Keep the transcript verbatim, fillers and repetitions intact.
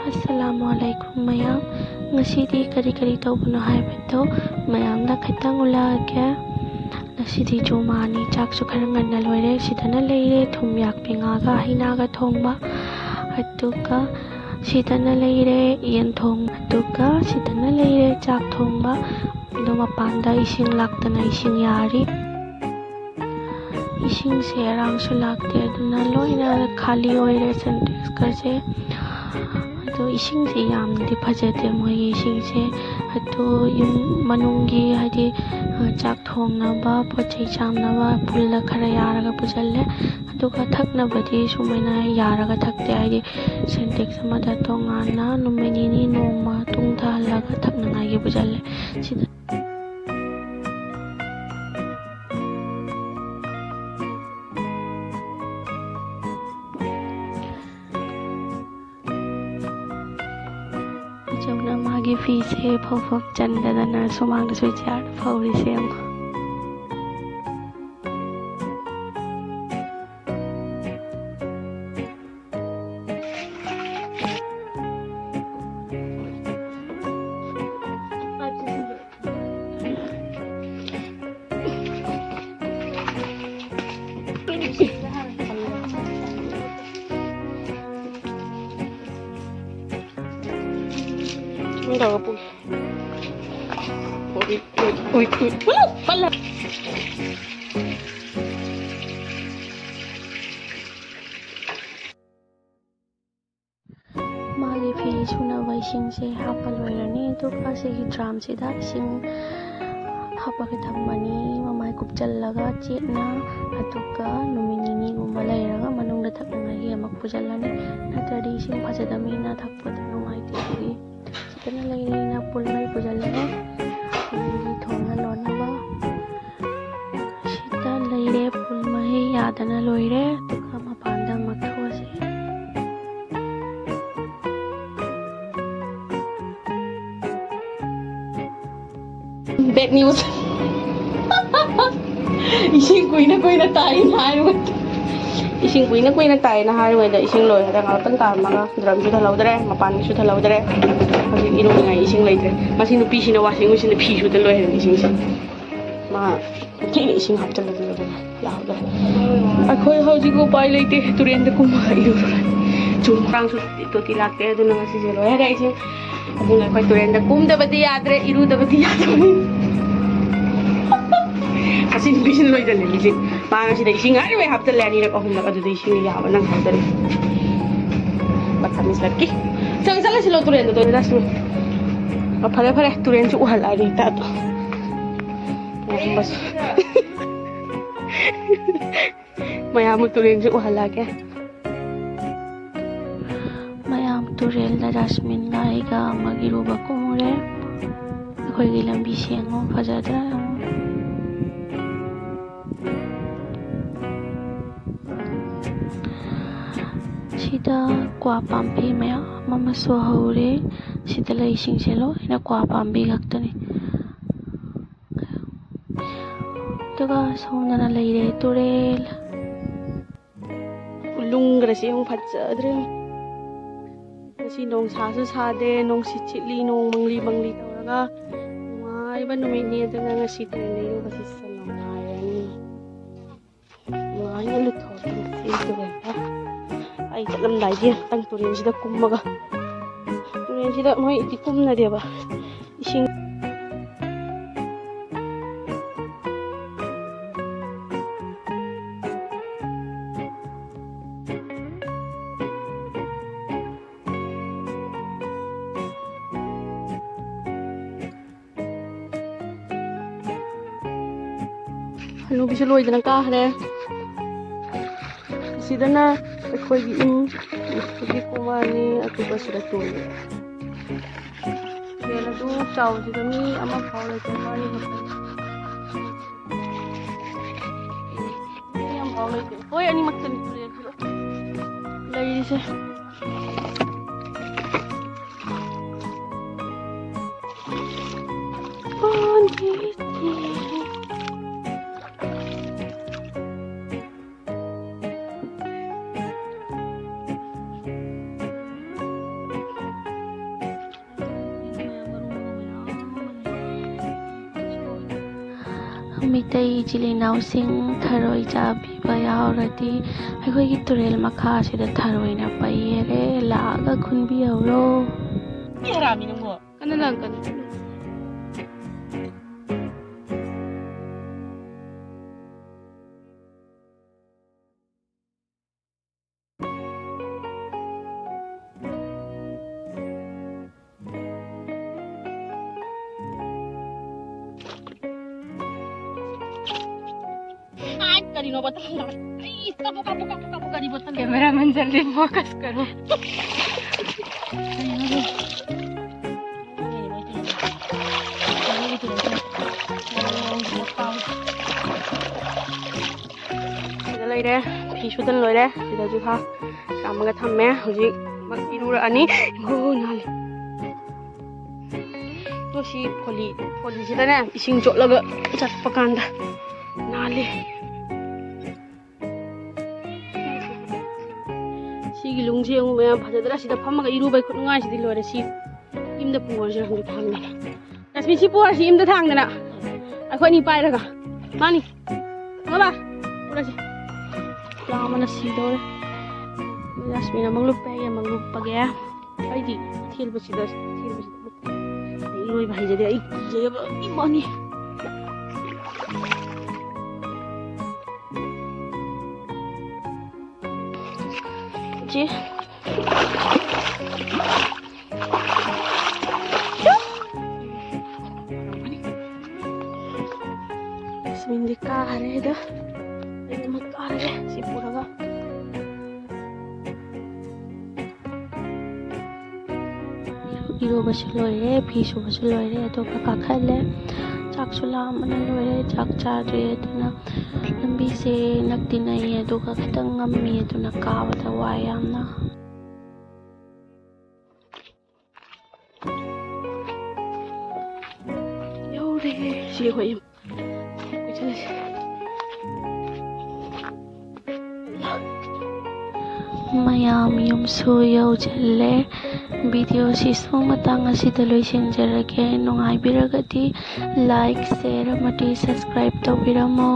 ꯑꯁꯂꯥꯃꯨ ꯑꯂꯥꯏꯀꯨꯝ ꯃꯌꯥꯝ꯫ ꯉꯁꯤꯗꯤ ꯀꯔꯤ ꯀꯔꯤ ꯇꯧꯕꯅꯣ ꯍꯥꯏꯕꯗꯣ ꯃꯌꯥꯝꯗ ꯈꯤꯇꯪ ꯎꯠꯂꯛꯑꯒꯦ꯫ ꯉꯁꯤꯗꯤ ꯖꯨꯃꯥꯅꯤ, ꯆꯥꯛꯁꯨ ꯈꯔ ꯉꯟꯅ ꯂꯣꯏꯔꯦ꯫ ꯁꯤꯗꯅ ꯂꯩꯔꯦ ꯊꯨꯝ ꯌꯥꯛꯄꯤ ꯉꯥꯒ ꯍꯩꯅꯥꯒ ꯊꯣꯡꯕ, ꯑꯗꯨꯒ ꯁꯤꯗꯅ ꯂꯩꯔꯦ ꯌꯦꯟ ꯊꯣꯡꯕ, ꯑꯗꯨꯒ ꯁꯤꯗꯅ ꯂꯩꯔꯦ ꯆꯥꯛ ꯊꯣꯡꯕ꯫ ꯑꯗꯣ ꯃꯄꯥꯟꯗ ꯏꯁꯤꯡ ꯂꯥꯛꯇꯅ ꯏꯁꯤꯡ ꯌꯥꯔꯤ꯫ ꯏꯁꯤꯡꯁꯦ ꯑꯔꯥꯡꯁꯨ ꯂꯥꯛꯇꯦ, ꯑꯗꯨꯅ ꯂꯣꯏꯅ ꯈꯥꯂꯤ ꯑꯣꯏꯔꯦ ꯁꯦꯟꯇꯦꯛꯁꯀꯁꯦ꯫ ꯑꯗꯣ ꯏꯁꯤꯡꯁꯦ ꯌꯥꯝꯅꯗꯤ ꯐꯖꯗꯦ ꯃꯣꯏꯒꯤ ꯏꯁꯤꯡꯁꯦ꯫ ꯑꯗꯣ ꯌꯨꯝ ꯃꯅꯨꯡꯒꯤ, ꯍꯥꯏꯗꯤ, ꯑ, ꯆꯥꯛ ꯊꯣꯡꯅꯕ ꯄꯣꯠ ꯆꯩ ꯆꯥꯝꯅꯕ ꯄꯨꯜꯂ ꯈꯔ ꯌꯥꯔꯒ ꯄꯨꯁꯤꯜꯂꯦ꯫ ꯑꯗꯨꯒ ꯊꯛꯅꯕꯗꯤ ꯁꯨꯃꯥꯏꯅ ꯌꯥꯔꯒ ꯊꯛꯇꯦ, ꯍꯥꯏꯗꯤ ꯁꯦꯟꯇꯦꯛꯁ ꯑꯃꯗ ꯇꯣꯉꯥꯟꯅ ꯅꯨꯃꯤꯠ ꯅꯤꯅꯤ ꯅꯣꯡꯃ ꯇꯨꯡꯊꯍꯜꯂꯒ ꯊꯛꯅꯉꯥꯏꯒꯤ ꯄꯨꯁꯤꯜꯂꯦ꯫ ꯁꯤꯗ ꯏꯆꯧꯅ ꯃꯥꯒꯤ ꯐꯤꯁꯦ ꯐꯧꯐꯝ ꯆꯟꯗꯗꯅ ꯁꯨꯃꯥꯡꯗꯁꯨ ꯆꯤꯌꯥꯔꯗ ꯐꯧꯔꯤꯁꯦ ꯌꯦꯡꯉꯣ꯫ Ui, ui, ui, ui. ꯃꯥꯒꯤ ꯐꯤ ꯁꯨꯅꯕ ꯏꯁꯤꯡꯁꯦ ꯍꯥꯞꯄ ꯂꯣꯏꯔꯅꯤ꯫ ꯑꯗꯨꯒ ꯁꯤꯒꯤ ꯗ꯭ꯔꯥꯝꯁꯤꯗ ꯏꯁꯤꯡ ꯍꯥꯞꯄꯒ ꯊꯝꯃꯅꯤ, ꯃꯃꯥꯏ ꯀꯨꯞꯁꯜꯂꯒ ꯆꯦꯠꯅ꯫ ꯑꯗꯨꯒ ꯅꯨꯃꯤꯠ ꯅꯤꯅꯤꯒꯨꯝꯕ ꯂꯩꯔꯒ ꯃꯅꯨꯡꯗ ꯊꯛꯅꯉꯥꯏꯒꯤ ꯑꯃꯨꯛ ꯄꯨꯁꯤꯜꯂꯅꯤ꯫ ꯅꯠꯇ꯭ꯔꯗꯤ ꯏꯁꯤꯡ ꯐꯖꯗꯕꯅꯤꯅ ꯊꯛꯄꯗ ꯅꯨꯡꯉꯥꯏꯇꯦ꯫ ꯑꯗꯨꯒꯤ ꯁꯤꯗꯅ ꯂꯩꯔꯦ, ꯑꯩꯅ ꯄꯨꯜ ꯃꯩ ꯄꯨꯁꯤꯜꯂꯦ꯫ ꯄꯨꯜꯒꯤ ꯊꯣꯡꯅ ꯂꯣꯟꯅꯕ꯫ ꯁꯤꯗ ꯂꯩꯔꯦ, ꯄꯨꯜ ꯃꯍꯤ ꯌꯥꯗꯅ ꯂꯣꯏꯔꯦ꯫ ꯑꯗꯨꯒ ꯃꯄꯥꯟꯗ ꯑꯃꯨꯛ ꯊꯣꯛꯑꯁꯤ꯫ Bad news. ꯏꯁꯤꯡ ꯀꯨꯏꯅ ꯀꯨꯏꯅ ꯇꯥꯏꯅ ꯍꯥꯏꯔꯨꯕ꯫ ꯏꯁꯤꯡ ꯀꯨꯏꯅ ꯀꯨꯏꯅ ꯇꯥꯏꯌꯦꯅ ꯍꯥꯏꯔꯤꯉꯩꯗ ꯏꯁꯤꯡ ꯂꯣꯏꯔꯦ꯫ ꯉꯥꯏꯍꯥꯛꯇꯪ ꯇꯥꯔꯝꯃꯒ ꯗ꯭ꯔꯝꯁꯨ ꯊꯜꯍꯧꯗ꯭ꯔꯦ, ꯃꯄꯥꯟꯒꯤꯁꯨ ꯊꯜꯍꯧꯗ꯭ꯔꯦ꯫ ꯍꯧꯖꯤꯛ ꯏꯔꯨꯅꯤꯡꯉꯥꯏ ꯏꯁꯤꯡ ꯂꯩꯇ꯭ꯔꯦ꯫ ꯃꯁꯤ ꯅꯨꯄꯤꯁꯤꯅ ꯋꯥꯁꯤꯡ ꯃꯦꯆꯤꯟꯗ ꯐꯤ ꯁꯨꯗ ꯂꯣꯏꯍꯜꯂꯦ ꯏꯁꯤꯡꯁꯦ꯫ ꯃꯥ ꯊꯤꯅ ꯏꯁꯤꯡ ꯍꯥꯞꯆꯤꯜꯂꯗꯤ ꯂꯣꯏꯔꯦ꯫ ꯌꯥꯍꯧꯗ꯭ꯔꯦ꯫ ꯑꯩꯈꯣꯏ ꯍꯧꯖꯤꯛ ꯎꯄꯥꯏ ꯂꯩꯇꯦ, ꯇꯨꯔꯦꯟꯗ ꯀꯨꯝꯃꯒ ꯏꯔꯨꯔꯦ꯫ ꯆꯨꯝ ꯉꯔꯥꯡꯁꯨ ꯇꯣꯇꯤ ꯂꯥꯛꯇꯦ, ꯑꯗꯨꯅ ꯉꯁꯤꯁꯦ ꯂꯣꯏꯔꯦ ꯏꯁꯤꯡ꯫ ꯑꯗꯨꯅ ꯑꯩꯈꯣꯏ ꯇꯨꯔꯦꯟꯗ ꯀꯨꯝꯗꯕꯗꯤ ꯌꯥꯗ꯭ꯔꯦ, ꯏꯔꯨꯗꯕꯗꯤ ꯌꯥꯗ꯭ꯔꯦ꯫ ꯑꯁꯤ ꯅꯨꯄꯤꯁꯤꯅ ꯂꯣꯏꯁꯤꯜꯂꯦ ꯃꯤꯁꯦ꯫ ꯃꯥ ꯉꯁꯤꯗ ꯏꯁꯤꯡ ꯑꯔꯤꯕꯩ ꯍꯥꯞꯆꯜꯂꯦ, ꯑꯅꯤꯔꯛ ꯑꯍꯨꯝꯂꯛ, ꯑꯗꯨꯗ ꯏꯁꯤꯡ ꯌꯥꯕ ꯅꯪ ꯍꯥꯞꯆꯜꯂꯦ꯫ ꯕꯠ ꯊꯝꯃꯤꯁꯤꯂꯛꯀꯤ꯫ ꯆꯪ ꯆꯠꯂꯁꯤ ꯂꯣ ꯇꯨꯔꯦꯟꯗ, ꯇꯨꯔꯦꯟꯗ ꯆꯠꯂꯁꯤ꯫ ꯑꯣ, ꯐꯔꯦ ꯐꯔꯦ, ꯇꯨꯔꯦꯟꯁꯨ ꯎꯍꯜꯂꯛꯑꯗꯤ ꯇꯥꯗꯣ꯫ ꯃꯌꯥꯝ ꯇꯨꯔꯦꯟꯁꯨ ꯎꯍꯜꯂꯛꯑꯒꯦ꯫ ꯃꯌꯥꯝ ꯇꯨꯔꯦꯜꯗ ꯖꯥꯁꯃꯤꯟꯒ ꯑꯩꯒ ꯑꯃꯒ ꯏꯔꯨꯕ ꯀꯨꯝꯃꯨꯔꯦ꯫ ꯑꯩꯈꯣꯏꯒꯤ ꯂꯝꯕꯤ ꯁꯦꯡꯉꯣ, ꯐꯖꯗ꯭ꯔꯥ? ꯁꯤꯗ ꯀ꯭ꯋꯥ ꯄꯥꯝꯕꯤ ꯃꯌꯥꯝ ꯑꯃꯁꯨ ꯍꯧꯔꯦ꯫ ꯁꯤꯗ ꯂꯩꯁꯤꯡꯁꯦ ꯂꯣꯏꯅ ꯀ꯭ꯋꯥ ꯄꯥꯝꯕꯤ ꯈꯛꯇꯅꯤ꯫ ꯑꯗꯨꯒ ꯁꯣꯝꯗꯅ ꯂꯩꯔꯦ ꯇꯨꯔꯦꯜ꯫ ꯎꯂꯨꯡꯒ꯭ꯔꯁꯤ ꯑꯃꯨꯛ ꯐꯖꯗ꯭ꯔꯦ꯫ ꯉꯁꯤ ꯅꯣꯡꯁꯥꯁꯨ ꯁꯥꯗꯦ, ꯅꯨꯡꯁꯤꯠ ꯁꯤꯠꯂꯤ, ꯅꯣꯡ ꯃꯪꯂꯤ ꯃꯪꯂꯤ ꯇꯧꯔꯒ ꯅꯨꯡꯉꯥꯏꯕ ꯅꯨꯃꯤꯠꯅꯤ꯫ ꯑꯗꯨꯅ ꯉꯁꯤ ꯇꯨꯔꯦꯜ ꯏꯔꯨꯕꯁꯤ ꯅꯨꯡꯉꯥꯏꯔꯅꯤ꯫ ꯅꯨꯡꯉꯥꯏꯅ ꯂꯨꯊꯣꯛꯑꯒ ꯉꯁꯤ ꯇꯨꯔꯦꯜꯗ ꯑꯩ ꯆꯠꯂꯝꯗꯥꯏꯒꯤ ꯑꯝꯇꯪ ꯇꯨꯔꯦꯜꯁꯤꯗ ꯀꯨꯝꯃꯒ, ꯇꯨꯔꯦꯜꯁꯤꯗ ꯃꯣꯏꯗꯤ ꯀꯨꯝꯅꯗꯦꯕ, ꯏꯁꯤꯡ꯫ ꯍꯅꯨꯕꯤꯁꯨ ꯂꯣꯏꯗꯅ ꯀꯥꯈ꯭ꯔꯦ꯫ ꯁꯤꯗꯅ ꯑꯩꯈꯣꯏꯒꯤ ꯏꯃꯨꯡ, ꯑꯩꯈꯣꯏꯒꯤ ꯀꯣꯃꯥꯅꯤ, ꯑꯗꯨꯒ ꯁꯤꯗ ꯇꯣꯏꯂꯦꯠ꯫ ꯇꯨꯔꯦꯜ ꯑꯗꯨ ꯆꯥꯎꯕꯁꯤꯗ ꯃꯤ ꯑꯃ ꯐꯥꯎ ꯂꯩꯇꯦ, ꯃꯔꯤ ꯈꯛꯇꯅꯤ꯫ ꯃꯤ ꯑꯃ ꯐꯥꯎ ꯂꯩꯇꯦ꯫ ꯍꯣꯏ, ꯑꯅꯤꯃꯛꯇꯅꯤ ꯇꯨꯔꯦꯜꯁꯤꯗ ꯂꯩꯔꯤꯁꯦ꯫ ꯃꯤꯇꯩ ꯏꯆꯤꯜ ꯏꯅꯥꯎꯁꯤꯡ, ꯊꯔꯣꯏ ꯆꯥꯕꯤꯕ ꯌꯥꯎꯔꯗꯤ ꯑꯩꯈꯣꯏꯒꯤ ꯇꯨꯔꯦꯜ ꯃꯈꯥꯁꯤꯗ ꯊꯔꯣꯏꯅ ꯄꯩꯔꯦ, ꯂꯥꯛꯑꯒ ꯈꯨꯟꯕꯤꯍꯧꯔꯣ꯫ ꯀꯅꯥ ꯂꯥꯛꯀꯅꯤ? ꯀꯔꯤꯅꯣ ꯕꯣꯇꯜ? ꯑꯩ ꯀꯥꯞꯄꯨ, ꯀꯥꯞꯄꯨ, ꯀꯥꯞꯄꯨ, ꯀꯥꯞꯄꯨ, ꯀꯔꯤ ꯕꯣꯇꯜ? Cameraman ꯖꯜꯗꯤ focus ꯀꯔꯣ꯫ ꯁꯤꯗ ꯂꯩꯔꯦ, ꯐꯤ ꯁꯨꯗꯅ ꯂꯣꯏꯔꯦ꯫ ꯁꯤꯗꯁꯨ ꯐꯥ ꯆꯥꯝꯃꯒ ꯊꯝꯃꯦ꯫ ꯍꯧꯖꯤꯛ ꯃꯛ ꯏꯔꯨꯔꯛꯑꯅꯤ꯫ ꯒꯣ ꯅꯥꯜꯂꯦ꯫ ꯇꯣ ꯁꯤ ꯐꯣꯂꯤ, ꯐꯣꯂꯤꯁꯤꯗꯅꯦ ꯏꯁꯤꯡ ꯆꯣꯠꯂꯒ ꯆꯠꯄ ꯀꯥꯟꯗ ꯅꯥꯜꯂꯤ꯫ ꯁꯤꯒꯤ ꯂꯨꯡꯁꯦ ꯌꯦꯡꯉꯨ ꯃꯌꯥꯝ, ꯐꯖꯗ꯭ꯔꯥ? ꯁꯤꯗ ꯐꯝꯃꯒ ꯏꯔꯨꯕꯩ ꯈꯨꯅꯨꯡꯉꯥꯏꯁꯤꯗꯤ ꯂꯣꯏꯔꯦ꯫ ꯁꯤ ꯌꯨꯝꯗ ꯄꯨꯔꯁꯤꯔ ꯈꯪꯗꯦ ꯊꯥꯡꯗꯅ꯫ ꯔꯁꯃꯤ, ꯁꯤ ꯄꯨꯔꯁꯤ ꯌꯨꯝꯗ ꯊꯥꯡꯗꯅ꯫ ꯑꯩꯈꯣꯏ ꯑꯅꯤ ꯄꯥꯏꯔꯒ꯫ ꯃꯥꯅꯤ꯫ ꯕꯕꯥ, ꯄꯨꯔꯁꯤ꯫ ꯂꯥꯝꯕꯅ ꯁꯤꯗꯧꯔꯦ꯫ ꯔꯁꯃꯤꯅ ꯑꯃꯨꯛ ꯂꯨꯞꯄꯦ, ꯑꯩ ꯑꯃꯨꯛ ꯂꯨꯞꯄꯒꯦ꯫ ꯑꯩꯗꯤ ꯊꯦꯜꯕꯁꯤꯗ, ꯊꯦꯜꯕꯁꯤꯗ ꯂꯨꯞꯄꯦ꯫ ꯑꯩ ꯏꯔꯣꯏꯕ ꯍꯩꯖꯗꯦ, ꯑꯩ ꯀꯤꯖꯩꯌꯦꯕ, ꯏꯃꯥꯅꯤ꯫ ꯆꯦ꯫ ꯌꯥꯁꯃꯤꯟꯗꯤ ꯀꯥꯈꯔꯦ ꯑꯗꯣ꯫ ꯑꯩ ꯑꯃꯨꯛ ꯀꯥꯔꯒꯦ ꯁꯤ ꯄꯨꯔꯒ꯫ ꯏꯔꯨꯕꯁꯨ ꯂꯣꯏꯔꯦ, ꯐꯤ ꯁꯨꯕꯁꯨ ꯂꯣꯏꯔꯦ, ꯑꯗꯨꯒ ꯀꯥꯈꯠꯂꯦ꯫ ꯆꯥꯛꯁꯨ ꯂꯥꯝꯕꯅ ꯂꯣꯏꯔꯦ, ꯆꯥꯛ ꯆꯥꯗ꯭ꯔꯤ꯫ ꯑꯗꯨꯅ ꯂꯝꯕꯤꯁꯦ ꯅꯛꯇꯤ ꯅꯛꯏ, ꯑꯗꯨꯒ ꯈꯤꯇꯪ ꯉꯝꯃꯤ, ꯑꯗꯨꯅ ꯀꯥꯕꯗ ꯋꯥꯏ ꯌꯥꯝꯅ꯫ ꯌꯧꯔꯦ꯫ ꯁꯤ ꯑꯩꯈꯣꯏ ꯌꯨꯝ꯫ ꯀꯣꯏꯆꯠꯂꯁꯤ꯫ ꯃꯌꯥꯝ ꯌꯨꯝꯁꯨ ꯌꯧꯁꯤꯜꯂꯦ꯫ Video ꯁꯤꯁꯨ ꯃꯇꯥꯡ ꯑꯁꯤꯗ ꯂꯣꯏꯁꯤꯟꯖꯔꯒꯦ꯫ ꯅꯨꯡꯉꯥꯏꯕꯤꯔꯒꯗꯤ like, share ꯑꯃꯗꯤ subscribe ꯇꯧꯕꯤꯔꯝꯃꯣ꯫